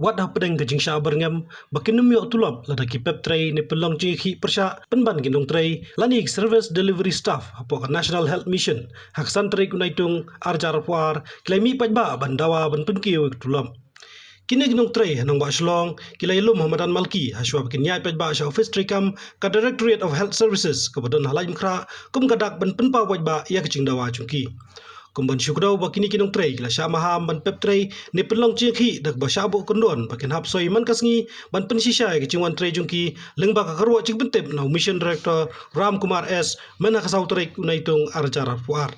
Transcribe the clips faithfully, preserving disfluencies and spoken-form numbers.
Pat hapdeng ka jingshah byrngem ba kin ym ïoh tulop lada ki pep trei ne pynlong jingïakhih pyrshah pynban ki nongtrei lane ki service delivery staff hapoh ka National Health Mission, ha ka san tarik u Naitung ar hajar arphew ar, ki la mih paidbah ban dawa ban pynkiew ïa ka tulop. Kine ki nongtrei ha nongbah Shillong ki la ïalum ha madan Malki hashwa ba kin ïaid paidbah sha office treikam ka Directorate of Health Services kaba don ha Laitumkhrah, kum ka dak ban pynpaw paidbah ïa ka jingdawa jong ki. Kum ban shu kdew ba kine ki nongtrei ki la shah maham ban pep trei ne pynlong jingïakhih da kaba shah buh kyndon ba kin hap soi man ka sngi ban pynshisha ïa ka jingwan trei jong ki, lyngba ka kyrwoh jingpyntip na u Mission Director Ram Kumar S, mynha ka saw tarik u Naitung ar hajar arphew ar.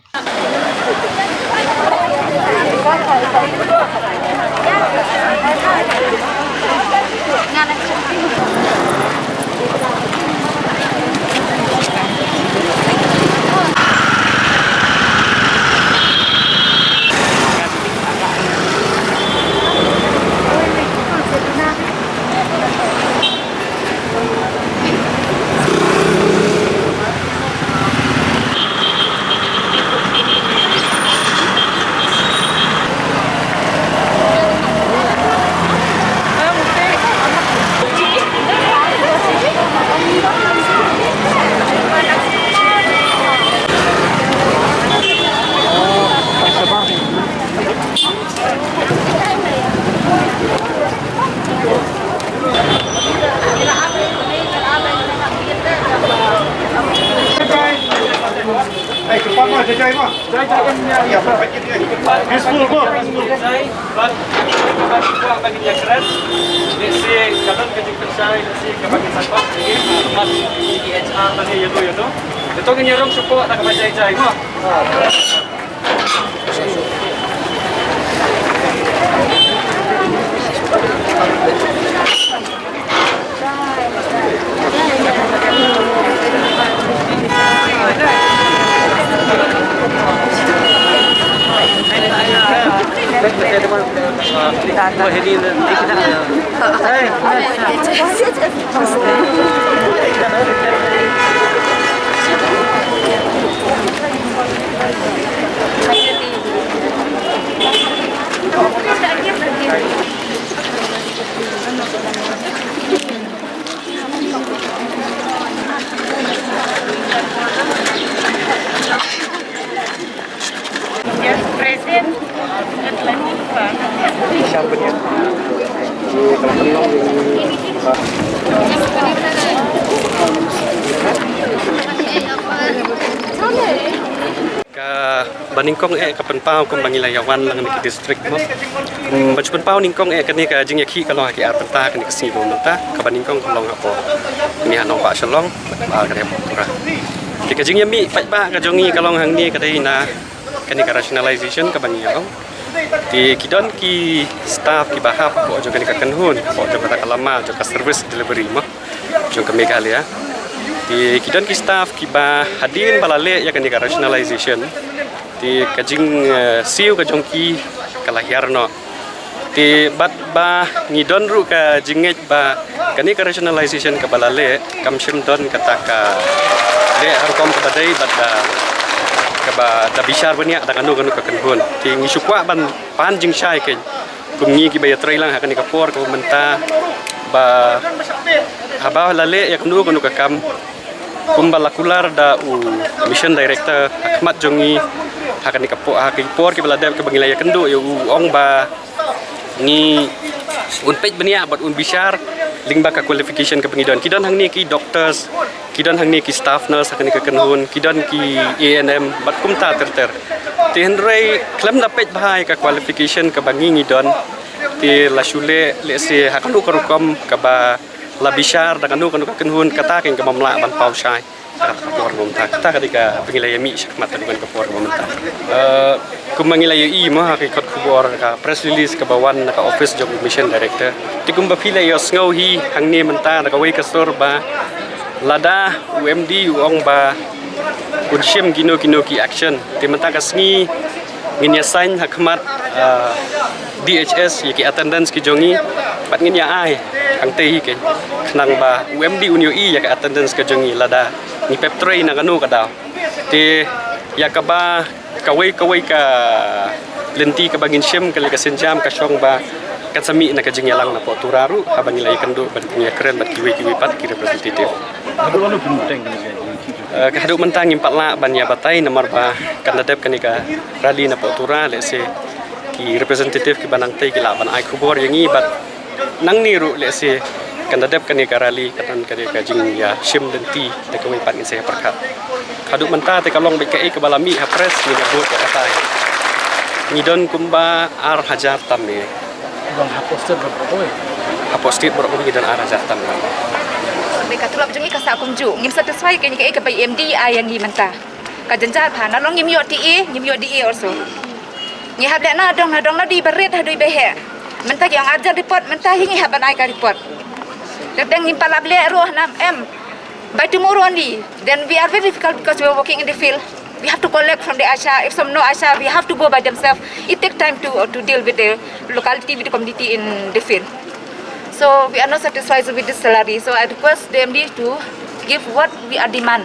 Kaba nyngkong eh ka pynpaw kumba ngi la ïa wan lang na ki district mo. Kumba ju pynpaw nyngkong eh kane ka jingïakhih ka long ha ki ar bynta kane ka sngi ba mynta, kaba nyngkong ka long hapoh kane ha nongbah Shillong, kaba ar ka dei hapoh Tura. Te ka jingïamih paidbah ka jong ngi ka long hangne ka dei na kane ka rationalization kaba ngi ïa long. Te ki don ki staff kiba hap hapoh jong kane ka kynhun, hapoh jong kata ka lama jong ka service delivery mo jong ka Meghalaya. Te ki don ki staff kiba hadien ba la leh ïa kane ka rationalization, te ka jing, eh, siew ka jong ki ka la hiar noh. Te bad ba ngi don ruh ka jingngeit ba kane ka rationalization kaba la leh kam shym don kata ka leh ha rukom kaba dei bad da kaba da bishar bniah da kano kano ka kynhun. Te ngi shu kwah ban pan jingshai kein kum ngi kiba ïatrei lang ha kane ka por kaba mynta, ba haba la leh ïa kano kano ka kam kumba la kular da u mission director ha khmat jong ngi ha kane ka por, ha ki por kiba la dep kiba ngi la ïakynduh ïa u, ong ba ngi, un peit bniah bad un bishar lyngba ka qualification kaba ngi don. Ki don hangne ki doctors, ki don hangne ki staff nurse ha kane ka kynhun, ki don ki A N M bad kumta ter ter. Te hynrei khlem da peit bha ïa ka qualification kaba ngi ngi don, te la shu leh lehse ha kano ka rukom kaba la bishar da kano kano ka kynhun, kata kein kaba ym lah ban paw shai. Kata ka por ba mynta, kata ka dei kaba ngi la ïamih shakhmat ha kane ka por ba mynta. Eh, kumba ngi la ïohi mo ha ki kot khubor, ka press release kaba wan na ka office jong u mission director. Te kumba phi la ïohsngew hi hangne mynta na kawei ka sur ba lada u M D u ong ba un shim kino kino ki action, te mynta ka sngi ngin ïa sign ha khmat, ah, D H S ïa ki attendance ki jong ngi, bad ngin ïa ai hangtei hi kein, khnang ba u M D un ïohi ïa ka attendance ka jong ngi lada ngi pep trei na kano ka daw. Te ïa kaba kawei kawei ka lynti kaba ngin shim, ka leh ka sienjam ka shong ba Kan sa mih na ka jingïalang na poh Tura ruh, haba ngi la ïakynduh bad ngi ïakren bad kiwei kiwei pat ki representative. Eh, ka haduh mynta ngim pat lah ban ïa batai namar ba kan da dep kane ka rally na poh Tura, lehse ki representative kiba nangtei ki lah ban ai khubor ïa ngi bad nangne ruh lehse kan da dep kane ka rally, kan don kane ka jingïashim lynti da kawei pat ngin sa ïa pyrkhat. Haduh mynta te ka long beit kaei kaba la mih ha press, ngi ïa bud ïa kata. Ngi don kumba ar hajar tam eh. Long ha poh state baroh kawei. Ha poh state baroh kawei ngi don ar hajar tam eh. Bad ka tulop jong ngi ka sah kumjuh. Ngim satisfy ïa kaei kaba M D ai ïa ngi mynta. Ka jynjar bha, na long ngim ïoh T A, ngim ïoh D A also. Ngi hap leh na dong na dong na dei ba rit haduh ba heh. Mynta ki ong urgent report, mynta hi ngi hap ban ai ka report. Te dang ngim pat lah leh ruh na em. By tomorrow only, then we are very difficult because we are working in the field. We have to collect from the ASHA. If some no ASHA, we have to go by themselves. It take time to, to deal with the locality, with the community in the field. So we are not satisfied with this salary. So I request the M D to give what we are demand.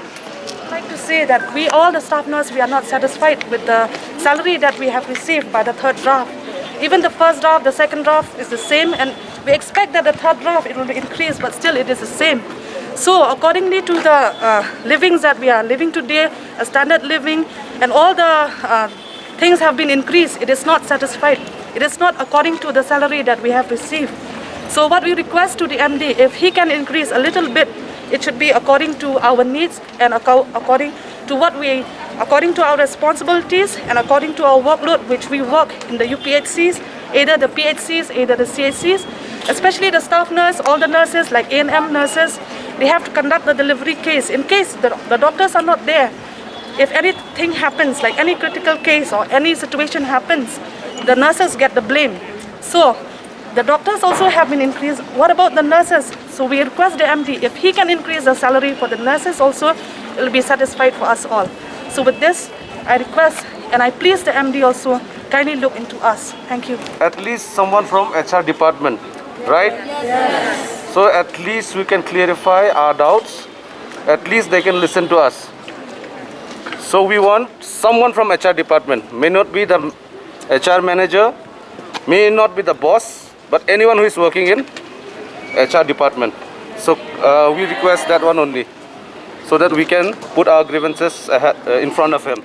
I'd like to say that we, all the staff nurse, we are not satisfied with the salary that we have received by the third draft. Even the first draft, the second draft is the same, and we expect that the third draft it will be increased, but still it is the same. So accordingly to the uh, livings that we are living today, a standard living, and all the uh, things have been increased, it is not satisfied. It is not according to the salary that we have received. So what we request to the M D, if he can increase a little bit, it should be according to our needs and acco- according to what we, according to our responsibilities and according to our workload which we work in the U P H Cs, either the P H Cs, either the C H Cs, especially the staff nurse, all the nurses like A N M nurses, they have to conduct the delivery case. In case the, the doctors are not there, if anything happens, like any critical case or any situation happens, the nurses get the blame. So the doctors also have been increased. What about the nurses? So we request the M D, if he can increase the salary for the nurses also, it will be satisfied for us all. So with this, I request and I please the M D also kindly look into us. Thank you. At least someone from H R department, right? So at least we can clarify our doubts. At least they can listen to us. So we want someone from H R department. May not be the H R manager, may not be the boss, but anyone who is working in H R department. So uh, we request that one only, so that we can put our grievances ahead, uh, in front of him.